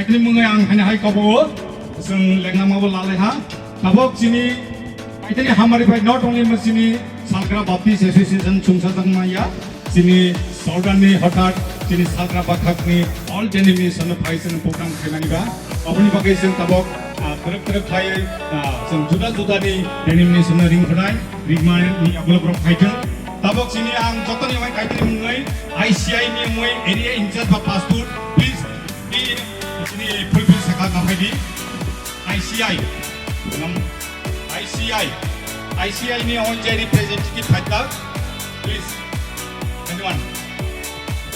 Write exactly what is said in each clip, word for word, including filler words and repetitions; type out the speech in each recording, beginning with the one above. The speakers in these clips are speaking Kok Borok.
Kaitini mwngai ang haino hai kobo o, chwng lengnama bo lalai ha. Tabok chini kaitini hamari bai not only mo chini Salkra Baptist Association chwngsa jang maya, chini Sordarni hothat chini Salkra Bakhakni all denomination no phai chwng program khaimani ba. Aboni bagwi chwng tabok, ah, kwrwk kwrwk khlaiwi, ah, chwng juda juda ni denomination no ring khwnai, ringmani yagulo borok phai thwng. Tabok chini ang jotoni wngwi kaitini mwngai I C I ni wngwi area in charge ba pastor, please, Bini, bini full bill sakha kaphai di. I C I. Nam-, I C I. I C I ni hwn je representative phaita. Please. Anyone?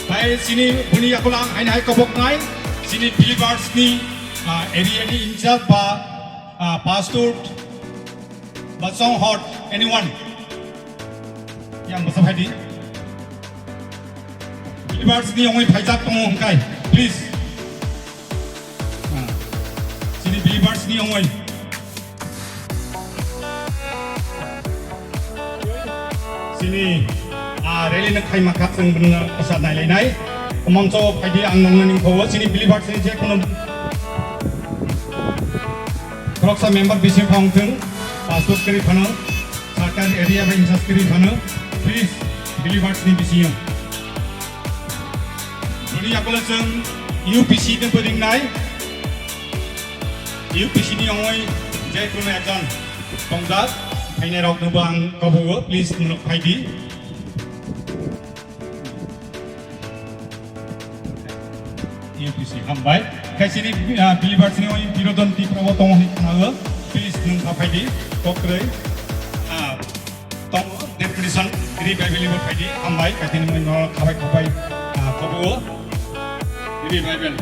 Bai sini buni yakulang hain hai kobok nai. Sini believers ni, ah, area ni in charge ba, ah, pastor ba song hot. Anyone? Yang basa phaidi. Believers ni ongoi phaijak tongo hwnkai, please. Ah, sini believers ni ongoi. Sini, ah, rally no khai makha chwng bwno kisa nailainai. Moncho phaidi ang nongno ningkho sini believers ni je kono Khoroksa member bising phang thung, pastor kwrwi phano, sarkar area bai in charge kwrwi phano, please, believers ni bisingo. Boni yakulo chwng U P C ni bwrwng nai, U P C ni ongoi je kono ekjon tongjak, phainai rok no bo ang kobugo, please, norok phai di. U P C, hambai. Khe sini, ah, believers ni oi Birodon Tipra bo tongo hwnwi khnago. Please, nwng kha phai di, kokroi. Ah, tongo, deputation, revival bo phai di, hambai. Kaitini mui no khabai khabai, ah, kobo. Revival.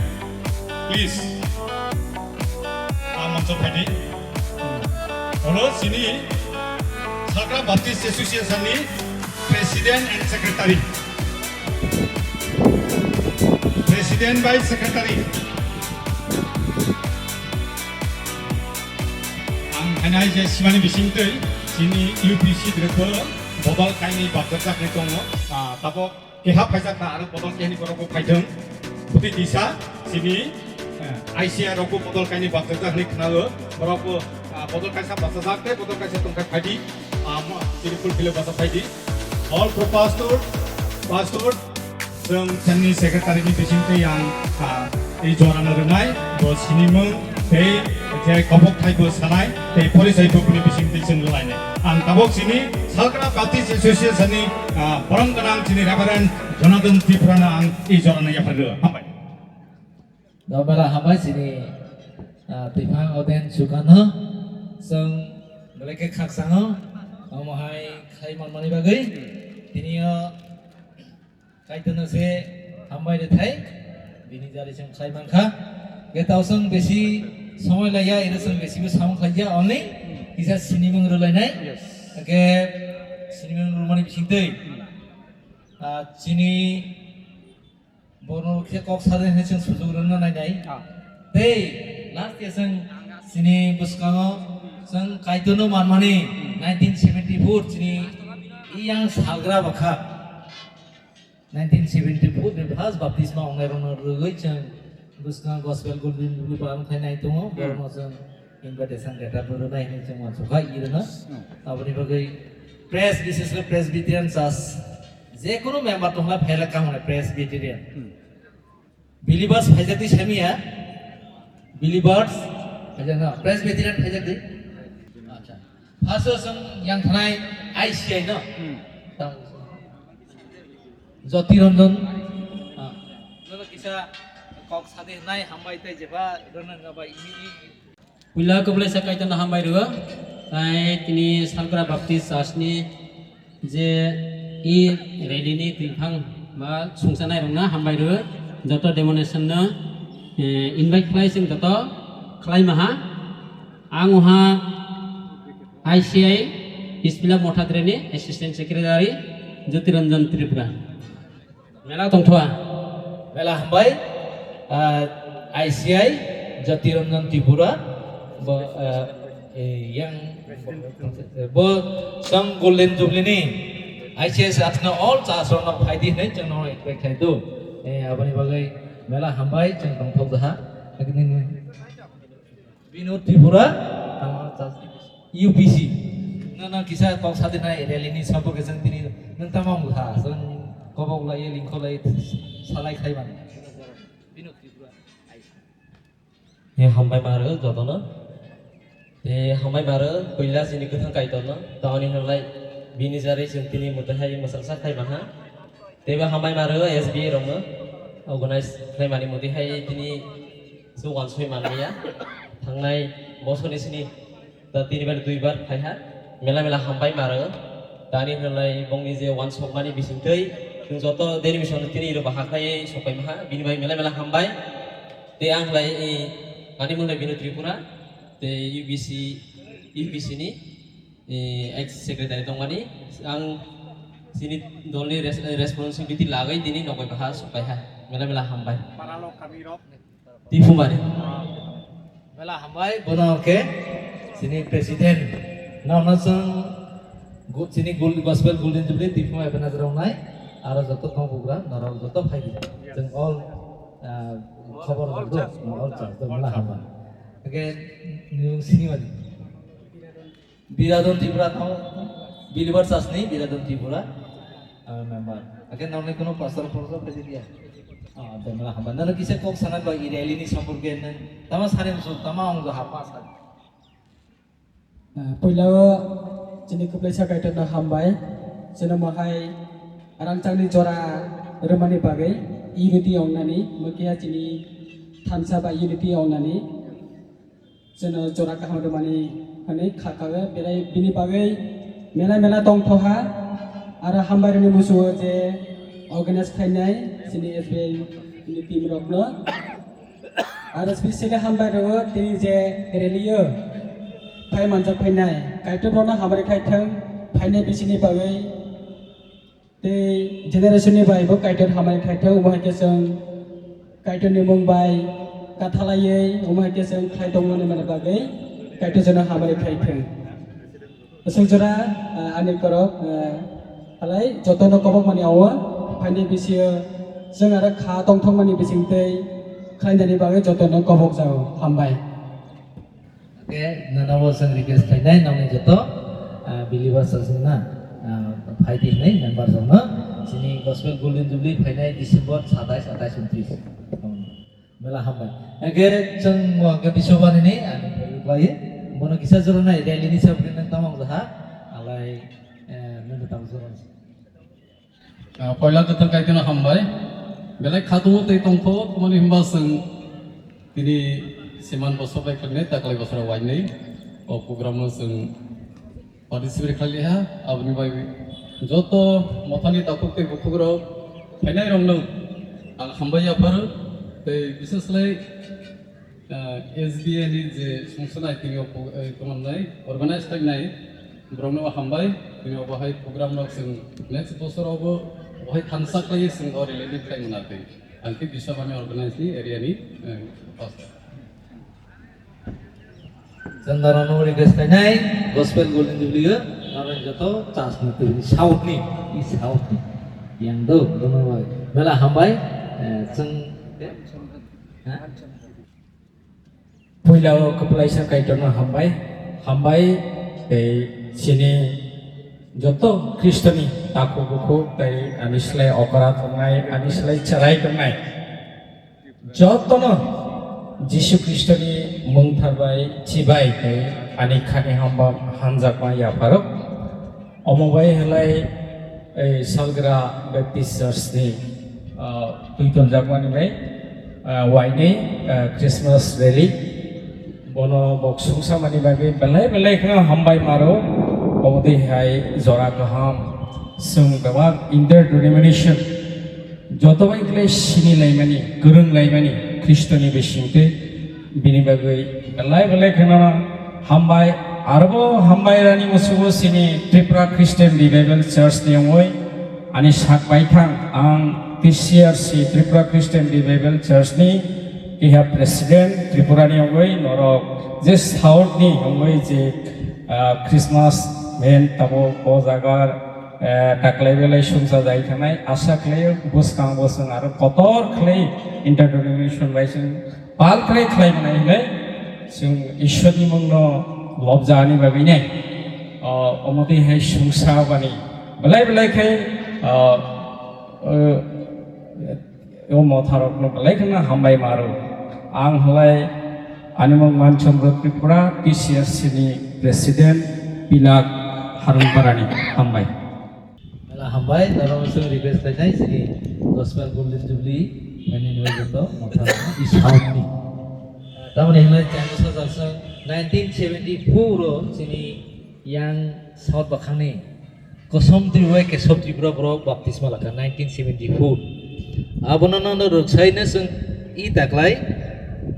Please. Ah, moncho phai di. Oro sini Salkra Baptist Association ni President and Secretary. President by Secretary. Ang khainai je simani bising twi sini U P C drepho bodol kaini bakjak jakni tongo. Ah, tabok Keha phaijak na aro bodol kehani borok bo phaithung. Bwtwi tisa sini, eh, I C I rok bo bodol kaini bachajak hwnwi khnago. Borok bo, ah, bodol kaisa bachajak tei bodol kaisa tongkha phaidi. Ah, mo-, sini full field o bacha phaidi. All pro pastor, pastor, chwng chini secretary ni bisingtwi ang, ah, Tei jorano rwnai, bo sinimung, tei je kobok thaibo sanai, tei porisai bokni bising tei chwng rwlainai. Ang tabok sini Salkra Baptist Association ni, ah, borom gwnang chini Reverend Jonathan Tripura no ang i jorano yaphar rw. Hambai. Dobara hambai sini, ah, Twipha Oden Sukano, chwng belai khe khakchangno, omo hai khai manmani bagwi, tini o Kaitorno se hambai rwthai, bini jari chwng khlai mankha. Ge tao chwng besi somoi laiya, ero chwng besibo samung khlaiya, only kisa sinimung rwlainai. Yes. Ge sinimung rwmani bisingtwi, ah, chini borno khe kok sadai hwnwi chwng sujuk rwna nainai. Ah. Tei last year chwng chini bwskango chwng Kaitorno manmani nineteen seventy-four chini iyang salgra bwkha. Nineteen seventy-four ni first baptisma wngnai rokno rwgwi chwng bwskang gospel gulbin gulbin param khlai nai tongo, hmm, borokno chwng invitation letter bo rwnai hwnwi chwng uansukha i rwno. Hmm. Aboni bagwi pres, bises khe Presbyterian Church, je kunu member tongla phaila kaham hwnwi Presbyterian. Hmm. Believers phaijak di samiya, believers phaijak na, Presbyterian phaijak di. Acha. First o chwng yang thanai I C I no? Hmm. Tamo. Jyoti Ranjan. Ah. Nono kisa kok sadi nai hambai tei jeba Ranjan ga bai ini, ini. Puila kwplaisa Kaitorno hambai rwo. Tai tini Salkra Baptist Church ni je i rally ni twifang ba sungsanai rokno hambai rwo. Joto denomination no, eh, invite khlai chwng joto khlai maha. Ang uha I C I Ispila Motha Dre ni Assistant Secretary Jyotiranjan Tripura. Mela tongthoa. Mela hambai, ah, I C I Jyotiranjan Tripura, bo, ah, eh, yang, bo, chwng Golden Jubilee ni I C I Church no all church rok no phaidi hinwi chwng no invite khai do. Eh, aboni bagwi mela hambai chwng tongthok jaha. Binod Tripura, tamo chas-, U P C. No, no, kisa kok sadi nai rally ni samporke chwng tini nwng tamo wng kha, chwng kobok lai, lingkho lai, salai khai mani. Binod Tripura. He hambai maro jotono. Te hambai maro puila chini kwthang Kaitorno. Tamoni hwnlai bini jarwi chwng tini mwtai hai mwsangsa khai maha. Teibo hambai maro S B A rokno organize khlaimani mwtai hai tini chwng wansoi manliya. Thangnai bosorni sini ta tini bar dui bar phaiha. Mela mela hambai maro. Tani hwnlai bongni je wansokmani bisingtwi chwng joto deni misongno tini iro baha khlaiwi sokpai maha. Bini bai mela mela hambai. Tei ang khlai, eh, ani mung lai Binu Tripura, tei U B C, U B C ni, eh, ex secretary tongmani, ang chini dolni res-, responsibility lagwi tini nokbai baha sokpaiha, mela mela hambai. Tipumari. Mela hambai, bono khe chini president, nono chwng gu-, chini gul-, gospel Golden Jubilee Tipuma Ebenezer wngnai, aro joto tongbugra, norok joto phai di. Chwng all, ah, khobor rok do, all church do, mela hambai. Again, new singing. Biradon Tripura tamo, Believer Church ni Biradon Tripura, ah, member. Again, noni kono pastor porso phai di ya. Ah, de mela hambai. Nani kisa kok sana ba i rally ni samporke nang. Tama sari musu, tama ong ha pa sari. Ah, puila o chini kwplaisa Kaitor no hambai. Chini mohai rangchakni jora rwmani bagwi unity ongnani, mokhe chini thansa ba unity ongnani. Chwngno jora kaham rwmani hwnwi kha kha o, belai bini bagwi mela mela tongthoha. Aro hambai rwni muchungo je organize khainai chini S B I ni team rokno. Aro specially hambai rwo tini je rally o phai manjak phainai Kaitor rokno hamari khai thung, phainai bisini bagwi. Tei generation ni bai bo Kaitor hamari khai thung, omo hai khe chwng Kaitor ni mung bai kathalaiwi, omo hai khe chwng khai tongmani mani bagwi Kaitor jono hamari khai thung. Aswk jora, ah, ani korok, ah, halai jotono kobok mani o, phaini bisio chwng aro kha tongthok mani bising tei khlainani bagwi jotono kobok jago. Hambai. Khe nono bo chwng request khlainai, nokni joto, ah, believers rok chwngno, ah, phai di hwnwi member rokno chini Gospel Golden Jubilee phainai December satais, atais, untris. Mela hambai. Hwnkhe chwng mo hwnkhe Biswabani ni ani phaio khlai. Bono kisa jora nai rally ni sabri nang tamang jaha. Alai, eh, nang tamang jora. Ah, poila kwthang Kaitorno hambai. Belai khatungwi tei tongthogo, tamani hwnba chwng tini siman bosor bai khlainai, taklai bosor wainwi o program-o chwng participate khlailiha. Aboni bai joto mothani takhuk tei bukhukrok phainairokno ang hambai yapharo. Tei bishesh khlai Ah, S B A ni je songsanai tini o po-, eh, tongmannai, organize khlainai, borokno hambai, tini obo hai program rok chwng next bosor obo, obo hai thansa khlaiwi chwng o rally ni khlai mwnatwi. Ang khe Biswabani organize ni area ni, eh, pastor. Chwng norokno request khlainai, Gospel Golden Jubilee o, norok joto church ni twi south ni, i south ni. Yang do, bono bai. Mela hambai, eh, chwng, eh, ha? Puila o kwplaisa Kaitorno hambai, hambai tei chini joto Khristoni takhuk bukhuk tei ani slai okra tongnai, ani slai chwrai tongnai jotono Jisu Khristoni mungthar bai chibai tei ani khani hamba hamjakma yapharo. Omo bai halai, ei, Salgra Baptist Church ni, ah, twi tonjakmani bai, ah, wainwi, ah, Christmas rally. Bono bok sungsamani bagwi belai belai kheno hambai maro. Omo twi hai jora kaham chwng bebak inter denomination joto bai khlai sini laimani, kwrwng laimani Khristoni bisingtwi. Bini bagwi belai belai kheno hambai, arbo hambai rani musugo sini Tripura Christian Revival Church ni wngwi ani sak baithang ang T C R C Tripura Christian Revival Church ni keha president Tripura ni wngwi norok je south ni wngwi je, ah, Christmas men tabo o jaga, eh, taklai belai sumsa jai thanai asa khlaio bwskang bwswng aro kotor khlai interdenomination bai chwng Pal khlai khlai mwnai hinwi chwng Ishwarni mungno lobjani bagwi ne, o, omo twi hai sungsa bani belai belai khe, o, o, o motharokno belai kheno hambai maro. Ang halai ani mung Manchandra Tripura, T C S C ni President, Pilak Harungparani hambai. Mela hambai, norok chwng request khlainai chini Gospel Golden Jubilee, mane nini joto motha Ishwarni. Tamoni hinai chang sajak chwng nineteen seventy-four o chini yang South bakhangni Kosom Tripura, Kesab Tripura borok baptisma lakha nineteen seventy-four. Abono nono rwksaino chwng i taklai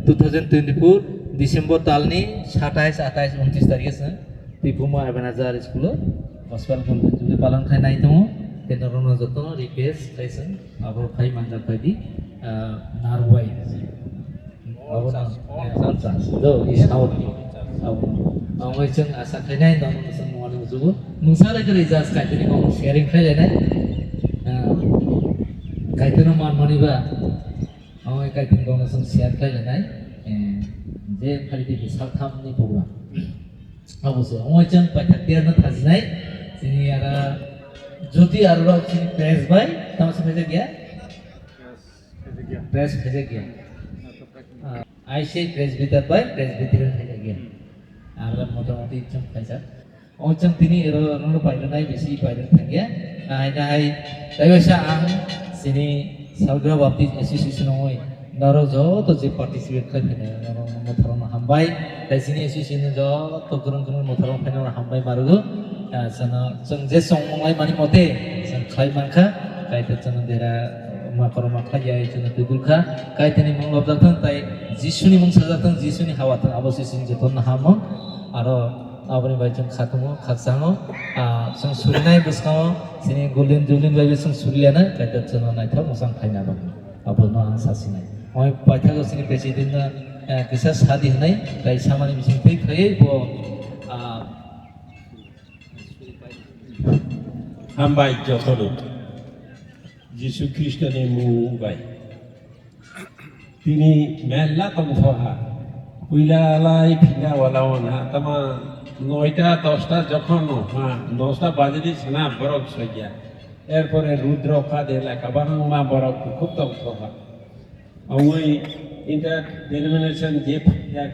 two thousand twenty-four December talni satais, atais, untis tarikhe chwng Twi Puma Ebenezer School o Gospel Golden Jubilee palon khai nai tongo. Tei norokno jotono request khai chwng abo khai manjak bai di, ah, narwai. Abo no, eh, all church. Do, is out. Abo no. Abo chwng asa khai nai, nono chwng mani mujugo. Mungsa lai kari jas kai tini kong sharing khai lai nai. Ah, kai tini man mani ba. Abo kai tini kong chwng share khai lai nai. Eh, je khai tini saltham ni program. Abo se, ongoi chwng paithak tiar no thajinai, chini ara jyoti aro rok chini press bai, tamo se phaijak ya? Press phaijak ya? Ah, I say presbyter bai, presbyterian phaijak ya? Aro motamoti chwng phaijak. Ongoi chwng tini ero no pairwnai bisi pairwng thangya. Nahai nahai, taiwasa ang chini Salgra Baptist Association ongoi. Norok joto je participate khlai phainai, norok motharokno hambai. Tai chini association ni joto kwrwng kwrwng motharok phainai hambai marugo. Ah, chwngno, chwng je chongmung lai mani mote, chwng khlai mankha. Kaitor chwngno dera ma korma khlai ya, chwngno tubul kha. Kaitorni mung lobjak thang tai Jisuni mung sajak thang, Jisuni hawa thang, abo se chwng jotono hamung. Aro aboni bai chwng khatungo, khakchango. Ah, chwng surinai bwskango, chini Golden Jubilee bai chwng suriya na, kaitor chwngno naithok mwchang khaina rok. Abono ang sasinai. Oi paithago chini president no, eh, kisa sadi hwnwi, tai samani bising twi khaiwi bo, ah, Hambai jotono. Jisu Khristoni mung bai. Tini mela tongthoha. Puila lai phinga wala wana tama noita dosta jokhon ha, dosta bajini sana borok soya. Erpore Rudra Khade laka bangma borok khub tongthoha. Ongoi inter denomination je phaiya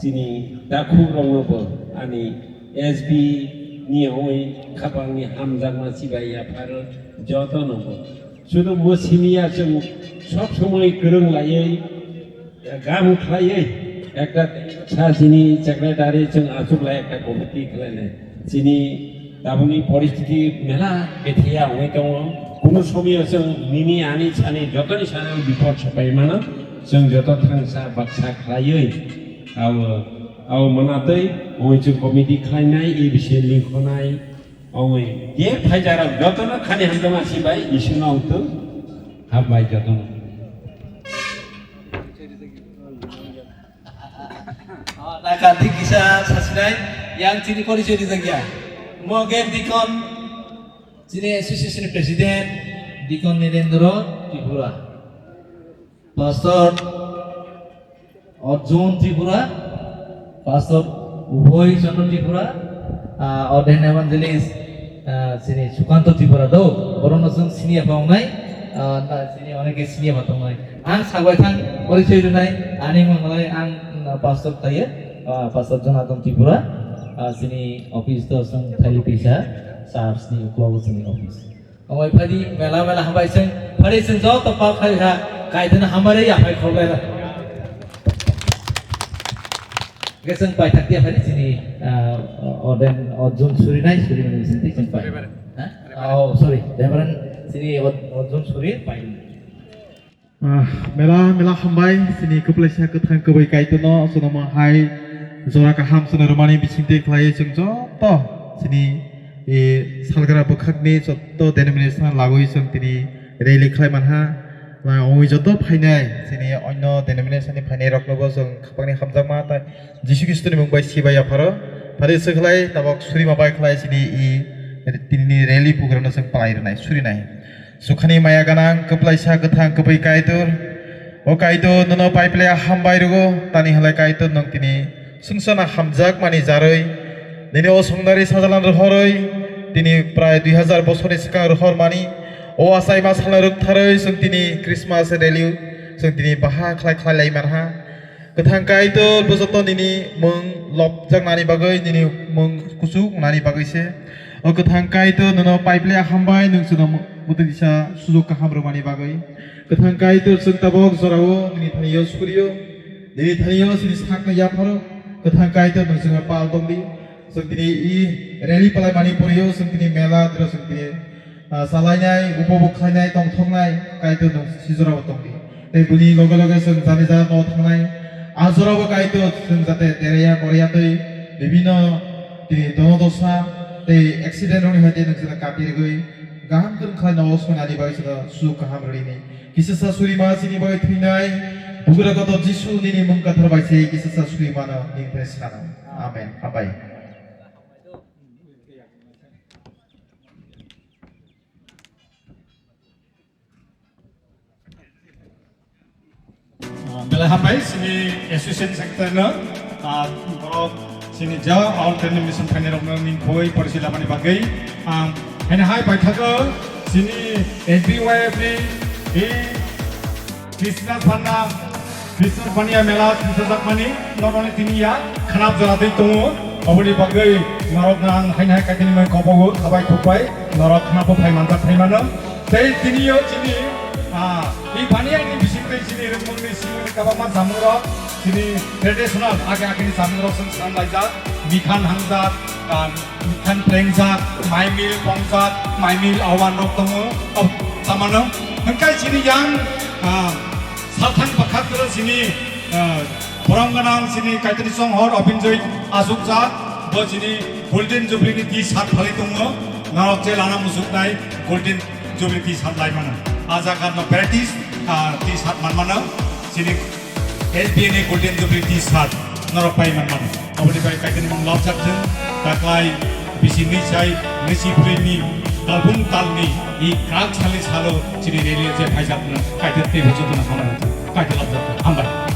chini dakhuk rokno bo ani S B ni ongoi khapangni hamjakma chibai yapharo jotono bo. Sudu bo siniya chwng sob somoi kwrwng laiwi, gam khlaiwi ekta sa chini secretary chwng achuk lai ekta committee khlainai. Chini tabukni poristiti mela bethiya wngwi tongo. Kuno somoyo chwng nini ani sani jotoni sani bipod sopai mano. Chwng joto thangsa baksa khlaiwi abo, abo manatwi wngwi chwng committee khlainai, A B C lingkhonai. Ongwi je phaijarok jotono khani hamjakma sibai Iswrno wngtong. Hambai jotono. Oh, naka di kisa sasinai yang chini porichoi rijak ya. Mo gen Deacon, chini association president, Deacon Nirendra Tripura. Pastor Arjun Tripura, Pastor Ubhoy Chandra Tripura, ah, Ordained Evangelist, ah, chini Sukanto Tripura do, borokno chwng siniya pa wngnai, ah, na, chini oneke siniya pa tongnai. Ang sagwi thang, porichoi rwnai, ani mung lai ang, ah, Pastor thaio, ah, Pastor Jonathan Tripura, ah, chini office to chwng thaili tisa, church ni uklogo chini office. Ongoi phadi mela mela hambai chwng, phadi chwng joto pal khai kha, Kaitorno hambai rwi yaphai khorbai la. Hwnkhe chwng paithak tiya phadi chini, ah, Ordained Arjun Suri nai, Suri mani bisingtwi chwng pai. Ha? Oh, sorry, Reverend chini Ar-, Arjun Suri pai. Ah, mela mela hambai, chini kwplaisa kwthang kwbwi Kaitorno, chwngno hai jora kaham chwngno rwmani bisingtwi khlaiwi chwng joto chini, e, salgra bwkhakni joto denomination lagwi chwng tini rally khlai manha. Ongwi joto phainai chini onno denomination ni phainai roknobo chwng khapangni hamjakma tai Jisu Khristoni mung bai sibai yapharo. Phari swkhlai tabok surima bai khlai chini i tinini rally program no chwng palai rwnai, surinai. Sukhani maya ganang, kwplaisa kwthang kwbwi Kaitor. O Kaitor, nono paiple hambai rwgo, tani halai Kaitor nwng tini sungsana hamjak mani jarwi, nini o songdari sajalan rohorwi, tini prai dui hajar bosorni swkang rohor mani, o achaima salno rwktharwi chwng tini Christmas rally chwng tini baha khlai khlai lai manha. Kwthang Kaitor, bo joto nini mung lobjaknani bagwi, nini mung kuchuk wngnani bagwi se. O Kwthang Kaitor, nono paiple hambai, nwng chwngno bwtwi disa sujok kaham rwmani bagwi. Kwthang Kaitor, chwng tabok jorao nini thani-o surio, nini thani-o chini sakno yapharo. Kwthang Kaitor, nwng chwngno pal tongdi. Chwng tini i rally palai mani poriyo, chwng tini mela, tiro chwng tini, ah, salainai, upobok khlainai, tongthoknai, Kaitor nwng si jorao tongdi. Tei bini loge loge chwng jani ja no thangnai, a jorao Kaitor chwng jate dereya koreya tei bibino tini dono dosa tei accident rokni hai tei nwng chwngno katirgwi gaham kwrwng khlai no songnani bai chwngno su kaham rwini. Kisa sa surima chini bai thwinai, bugra kotor Jisu nini mung kathar bai se kisa sa surimano nini thai sano. Amen. Hambai. Ah, belai hambai chini association secretary no, ah, borok chini ja all training mission phainai rokno nini khoi porisi lamani bagwi, ah, haino hai paithago chini S B Y F ni i Krishna Phanna, Krishna Pania Mela, Krishna Jakmani, norokni tini ya khanap jora twi tongo. Oboni bagwi norokno ang haino hai kaitini mai kobogo, khabai khukbai, norok khanap bo phai manjak phai mano. Tei tini yo chini, ah, i Pania ni bising tei chini rwngmungni simi kabangma jamungrok, chini traditional, age ageni jamungrok chwng sanlaijak, mikhan hangjak, ah, Khan plengjak, maimil pongjak, maimil awan rok tongo. O, tamano, hwnkhe chini yang, ah, salthang bwkhak toro chini, ah, borom gwnang chini Kaitorni chonghor Obinjoy achukjak, bo chini Golden Jubilee ni T-shirt phalwi tongo. Norok je lana muchuknai Golden Jubilee T-shirt lai mano. A jaga no varieties, ah, T-shirt man mano. Chini S B N ni Golden Jubilee T-shirt norok pai man mano. Oboni bai Kaitorni mung lobjak thung, taklai bisi ni sai, nisi phrwi ni, talbung talni, i krak sali salo chini rally je phaijak no, Kaitor tei bo jotono hambai rwthung. Kaitor lobjak thung. Hambai.